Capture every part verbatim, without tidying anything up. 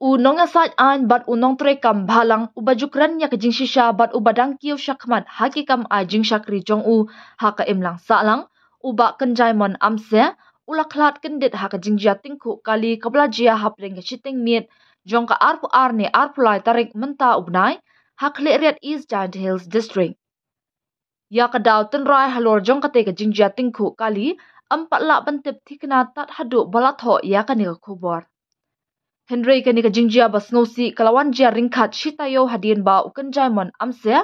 U nongïasaid aiñ bad u nongtrei kam bhalang uba ju kren ïa ka jingshisha bad uba dang kiew shakhmat ha ki kam ai jingshakri jong u ha ka imlang sahlang, u Bah Kynjaimon Amse, u la khlad kyndit ha ka jingjia tyngkhuh kali kaba la jia hapdeng ka shiteng miet jong ka arphew ar ne arphew lai tarik mynta u bnai ha Khliehriat, East Jaintia Hills District. Ïa ka daw tynrai halor jong katei ka jingjia tyngkhuh kali, ym pat lah ban tip thikna tad haduh ba la thoh ïa kane ka khubor. Hynrei kane ka jingjia ba sngewsih ka la wan jia ryngkat shi taïew hadien ba u Kynjaimon Amse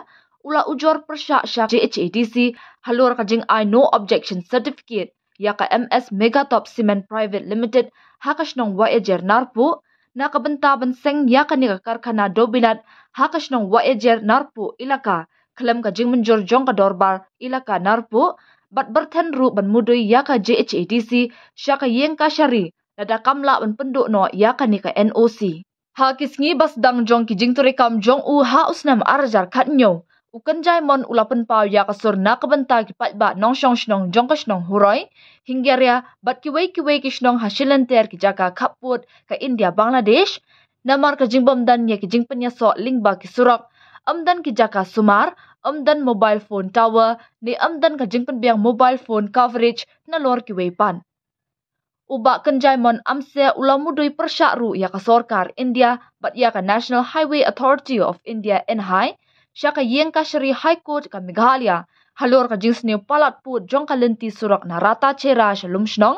u la ujor pyrshah sha J H A D C halor ka jingai no objection certificate ïa ka M S Megatop Cement Private Limited ha ka shnong Wahiajer Narpuh, na ka bynta ban seng ïa kane ka karkhana dewbilat ha ka shnong Wahiajer Narpuh Elaka, khlem ka jingmynjur jong ka Dorbar Elaka Narpuh, bad byrthen ruh ban mudui ïa ka J H A D C sha ka ïing kashari lada kam lah ban pynduh noh ïa kane ka N O C. Ha ki sngi ba sdang jong ki jingtrei kam jong u ha u snem ar hajar khathynñiew, u Kynjaimon u la pynpaw ïa ka sur na ka bynta ki paidbah nongshong shnong jong ka shnong Huroi, Hingaria bad kiwei kiwei ki shnong ha shilynter ki jaka khappud ka India Bangladesh, namar ka jingbym don ïa ki jingpynïasoh lyngba ki surok, ym don ki jaka sumar, ym don mobile phone tower, ne ym don ka jingpynbiang mobile phone coverage nalor kiwei pat. U Bah Kynjaimon Amse u la mudui pyrshah ruh ïa ka sorkar India bad ïa ka National Highway Authority of India, N H A I, sha ka ïing kashari High Court ka Meghalaya halor ka jingsniew palat pud jong ka lynti surok na Rata Chera sha Lumshnong,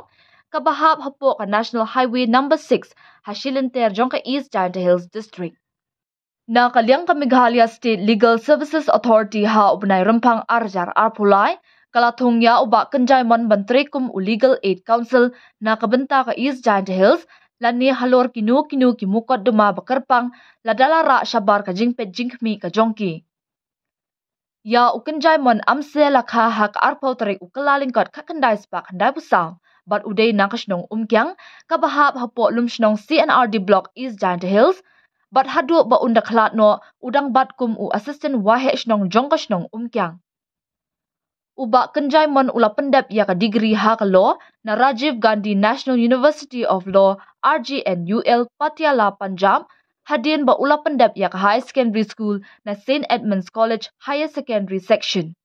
kaba hap hapoh ka National Highway number six ha shilynter jong ka East Jaintia Hills District. Na ka liang ka Meghalaya State Legal Services Authority ha u bnai Rymphang ar hajar arphew lai ka la thung ïa u Bah Kynjaimon ban trei kum u Legal Aid Counsel na ka bynta ka East Jaintia Hills, lane halor kino kino ki mukotduma ba kyrpang lada la rah shabar ka jingpeit jingkhmih ka jong ki. Ïa u Kynjaimon Amse la kha ha ka arphew tarik u Kyllalyngkot khatkhyndai spah khyndaiphew saw, bad u dei na ka shnong Umkiang, kaba hap hapoh Lumshnong C and R D Block, East Jaintia Hills, bad haduh ba un da khlad noh u dang bat kum u assistant waheh shnong jong ka shnong Umkiang. U Bah Kynjaimon u la pyndep ïa ka degree ha ka law na Rajiv Gandhi National University of Law, R G N U L, Patiala, Punjab, hadien ba u la pyndep ïa ka higher secondary school na Saint Edmund's College Higher Secondary Section.